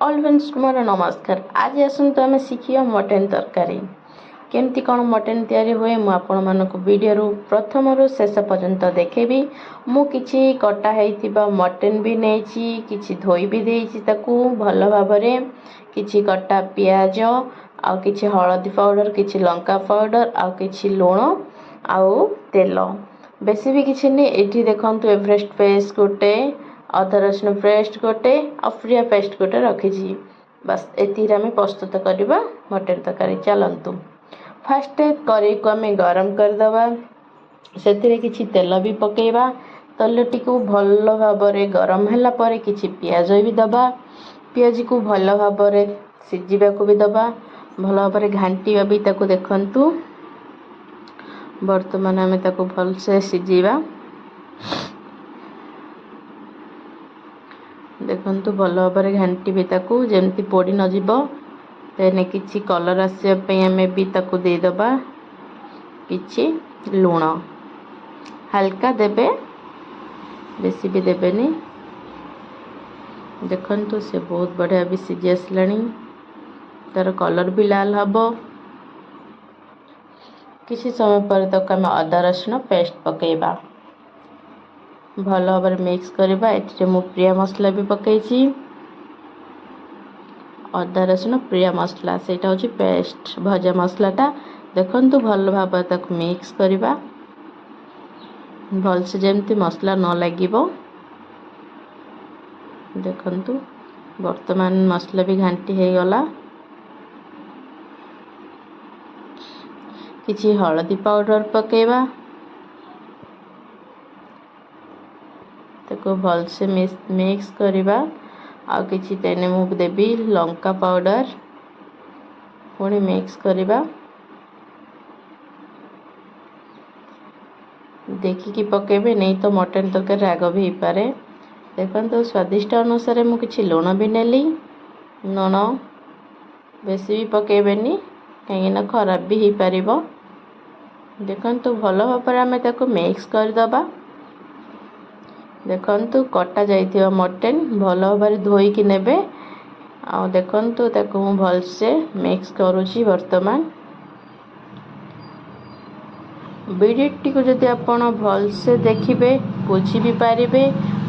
All ଫ୍ରେଣ୍ଡସ୍କୁ ମୋର ନମସ୍କାର। ଆଜି ଆସନ୍ତୁ ଆମେ ଶିଖିବା ମଟନ୍ ତରକାରୀ। କେମିତି କ'ଣ ମଟନ୍ ତିଆରି ହୁଏ, ମୁଁ ଆପଣମାନଙ୍କୁ ଭିଡ଼ିଓରୁ ପ୍ରଥମରୁ ଶେଷ ପର୍ଯ୍ୟନ୍ତ ଦେଖେଇବି। ମୁଁ କିଛି କଟା ହେଇଥିବା ମଟନ୍ ବି ନେଇଛି, କିଛି ଧୋଇ ବି ଦେଇଛି ତାକୁ ଭଲ ଭାବରେ। କିଛି କଟା ପିଆଜ ଆଉ କିଛି ହଳଦୀ ପାଉଡ଼ର, କିଛି ଲଙ୍କା ପାଉଡ଼ର ଆଉ କିଛି ଲୁଣ ଆଉ ତେଲ, ବେଶୀ ବି କିଛି ନି। ଏଇଠି ଦେଖନ୍ତୁ, ଏଭରେଷ୍ଟ ପେଷ୍ଟ ଗୋଟେ, ଅଦା ରସୁଣ ପେଷ୍ଟ ଗୋଟେ ଆଉ ପ୍ରିୟା ପେଷ୍ଟ ଗୋଟେ ରଖିଛି। ବାସ୍, ଏତିକିରେ ଆମେ ପ୍ରସ୍ତୁତ କରିବା ମଟନ୍ ତରକାରୀ। ଚାଲନ୍ତୁ, ଫାଷ୍ଟ କରେଇକୁ ଆମେ ଗରମ କରିଦେବା। ସେଥିରେ କିଛି ତେଲ ବି ପକାଇବା। ତେଲଟିକୁ ଭଲ ଭାବରେ ଗରମ ହେଲା ପରେ କିଛି ପିଆଜ ବି ଦେବା। ପିଆଜକୁ ଭଲ ଭାବରେ ସିଝିବାକୁ ବି ଦେବା, ଭଲ ଭାବରେ ଘାଣ୍ଟିବା ବି ତାକୁ। ଦେଖନ୍ତୁ, ବର୍ତ୍ତମାନ ଆମେ ତାକୁ ଭଲସେ ସିଝେଇବା। ଦେଖନ୍ତୁ, ଭଲ ଭାବରେ ଘାଣ୍ଟିବେ ତାକୁ, ଯେମିତି ପୋଡ଼ି ନଯିବ। ଦେନ୍ କିଛି କଲର୍ ଆସିବା ପାଇଁ ଆମେ ବି ତାକୁ ଦେଇଦେବା କିଛି ଲୁଣ। ହାଲକା ଦେବେ, ବେଶୀ ବି ଦେବେନି। ଦେଖନ୍ତୁ, ସେ ବହୁତ ବଢ଼ିଆ ବି ସିଝି ଆସିଲାଣି, ତା'ର କଲର୍ ବି ଲାଲ ହେବ। କିଛି ସମୟ ପରେ ତାକୁ ଆମେ ଅଦା ରସୁଣ ପେଷ୍ଟ ପକାଇବା, ଭଲ ଭାବରେ ମିକ୍ସ କରିବା। ଏଥିରେ ମୁଁ ପ୍ରିୟା ମସଲା ବି ପକାଇଛି। ଅଦା ରସୁଣ ପ୍ରିୟା ମସଲା, ସେଇଟା ହେଉଛି ପେଷ୍ଟ, ଭଜା ମସଲାଟା। ଦେଖନ୍ତୁ, ଭଲ ଭାବରେ ତାକୁ ମିକ୍ସ କରିବା ଭଲସେ, ଯେମିତି ମସଲା ନ ଲାଗିବ। ଦେଖନ୍ତୁ, ବର୍ତ୍ତମାନ ମସଲା ବି ଘାଣ୍ଟି ହେଇଗଲା। କିଛି ହଳଦୀ ପାଉଡ଼ର ପକାଇବା, ତାକୁ ଭଲସେ ମିକ୍ସ କରିବା। ଆଉ କିଛି ତେନେ ମୁଁ ଦେବି ଲଙ୍କା ପାଉଡ଼ର, ପୁଣି ମିକ୍ସ କରିବା। ଦେଖିକି ପକାଇବେ, ନେଇ ତ ମଟନ୍ ତରକାରୀ ରାଗ ବି ହେଇପାରେ। ଦେଖନ୍ତୁ, ସ୍ୱାଦିଷ୍ଟ ଅନୁସାରେ ମୁଁ କିଛି ଲୁଣ ବି ନେଲି। ଲୁଣ ବେଶୀ ବି ପକାଇବେନି, କାହିଁକିନା ଖରାପ ବି ହେଇପାରିବ। ଦେଖନ୍ତୁ, ଭଲ ଭାବରେ ଆମେ ତାକୁ ମିକ୍ସ କରିଦେବା। ଦେଖନ୍ତୁ, କଟା ଯାଇଥିବା ମଟନ୍ ଭଲ ଭାବରେ ଧୋଇକି ନେବେ। ଆଉ ଦେଖନ୍ତୁ, ତାକୁ ମୁଁ ଭଲସେ ମିକ୍ସ କରୁଛି ବର୍ତ୍ତମାନ। ଭିଡ଼ିଓଟିକୁ ଯଦି ଆପଣ ଭଲସେ ଦେଖିବେ, ବୁଝି ବି ପାରିବେ।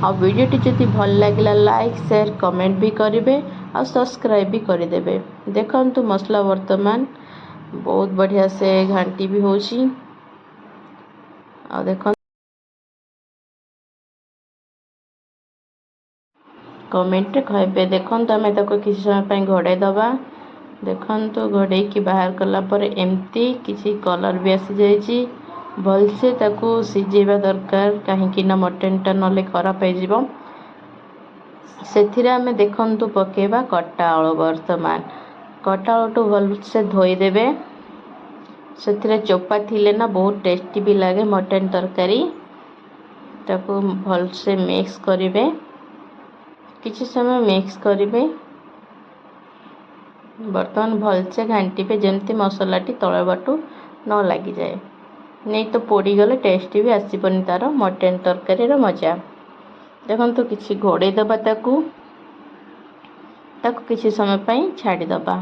ଆଉ ଭିଡ଼ିଓଟି ଯଦି ଭଲ ଲାଗିଲା, ଲାଇକ୍, ସେୟାର, କମେଣ୍ଟ ବି କରିବେ ଆଉ ସବସ୍କ୍ରାଇବ୍ ବି କରିଦେବେ। ଦେଖନ୍ତୁ, ମସଲା ବର୍ତ୍ତମାନ ବହୁତ ବଢ଼ିଆ ସେ ଘାଣ୍ଟି ବି ହେଉଛି। ଆଉ ଦେଖନ୍ତୁ, କମେଣ୍ଟରେ କହିବେ। ଦେଖନ୍ତୁ, ଆମେ ତାକୁ କିଛି ସମୟ ପାଇଁ ଘୋଡ଼େଇ ଦେବା। ଦେଖନ୍ତୁ, ଘୋଡ଼େଇକି ବାହାର କଲା ପରେ ଏମିତି କିଛି କଲର୍ ବି ଆସିଯାଇଛି। ଭଲସେ ତାକୁ ସିଝେଇବା ଦରକାର, କାହିଁକି ନା ମଟନ୍ଟା ନହେଲେ ଖରାପ ହେଇଯିବ। ସେଥିରେ ଆମେ ଦେଖନ୍ତୁ ପକାଇବା କଟା ଆଳୁ। ବର୍ତ୍ତମାନ କଟା ଆଳୁଠୁ ଭଲସେ ଧୋଇଦେବେ। ସେଥିରେ ଚୋପା ଥିଲେ ନା ବହୁତ ଟେଷ୍ଟି ବି ଲାଗେ ମଟନ୍ ତରକାରୀ। ତାକୁ ଭଲସେ ମିକ୍ସ କରିବେ, କିଛି ସମୟ ମିକ୍ସ କରିବେ। ବର୍ତ୍ତମାନ ଭଲସେ ଘାଣ୍ଟିବେ, ଯେମିତି ମସଲାଟି ତଳ ବାଟୁ ନ ଲାଗିଯାଏ। ନେଇ ତ ପୋଡ଼ିଗଲେ ଟେଷ୍ଟ ବି ଆସିବନି ତା'ର ମଟନ୍ ତରକାରୀର ମଜା। ଦେଖନ୍ତୁ, କିଛି ଘୋଡ଼େଇ ଦେବା ତାକୁ, ତାକୁ କିଛି ସମୟ ପାଇଁ ଛାଡ଼ିଦେବା।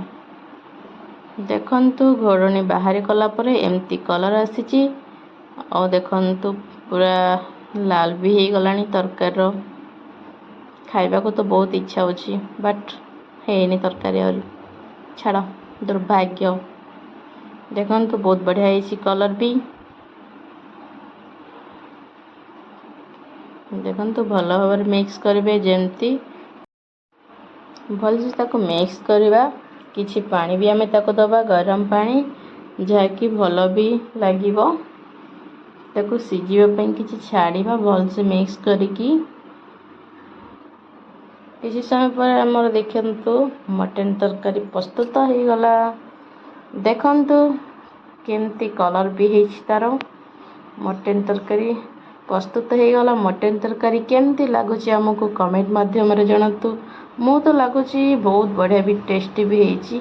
ଦେଖନ୍ତୁ, ଘୋଡ଼ଣୀ ବାହାରି କଲା ପରେ ଏମିତି କଲର୍ ଆସିଛି। ଆଉ ଦେଖନ୍ତୁ, ପୁରା ଲାଲ ବି ହେଇଗଲାଣି ତରକାରୀର। ଖାଇବାକୁ ତ ବହୁତ ଇଚ୍ଛା ହେଉଛି, ବଟ୍ ହେଇନି ତରକାରୀ ଆହୁରି, ଛାଡ଼, ଦୁର୍ଭାଗ୍ୟ। ଦେଖନ୍ତୁ, ବହୁତ ବଢ଼ିଆ ହେଇଛି କଲର୍ ବି। ଦେଖନ୍ତୁ, ଭଲ ଭାବରେ ମିକ୍ସ କରିବେ, ଯେମିତି ଭଲସେ ତାକୁ ମିକ୍ସ କରିବା। କିଛି ପାଣି ବି ଆମେ ତାକୁ ଦେବା, ଗରମ ପାଣି, ଯାହାକି ଭଲ ବି ଲାଗିବ। ତାକୁ ସିଝିବା ପାଇଁ କିଛି ଛାଡ଼ିବା ଭଲସେ ମିକ୍ସ କରିକି। କିଛି ସମୟ ପରେ ଆମର ଦେଖନ୍ତୁ ମଟନ୍ ତରକାରୀ ପ୍ରସ୍ତୁତ ହେଇଗଲା। ଦେଖନ୍ତୁ, କେମିତି କଲର୍ ବି ହେଇଛି ତା'ର। ମଟନ୍ ତରକାରୀ ପ୍ରସ୍ତୁତ ହେଇଗଲା। ମଟନ୍ ତରକାରୀ କେମିତି ଲାଗୁଛି ଆମକୁ କମେଣ୍ଟ ମାଧ୍ୟମରେ ଜଣାନ୍ତୁ। ମୁଁ ତ ଲାଗୁଛି ବହୁତ ବଢ଼ିଆ ବି, ଟେଷ୍ଟି ବି ହେଇଛି।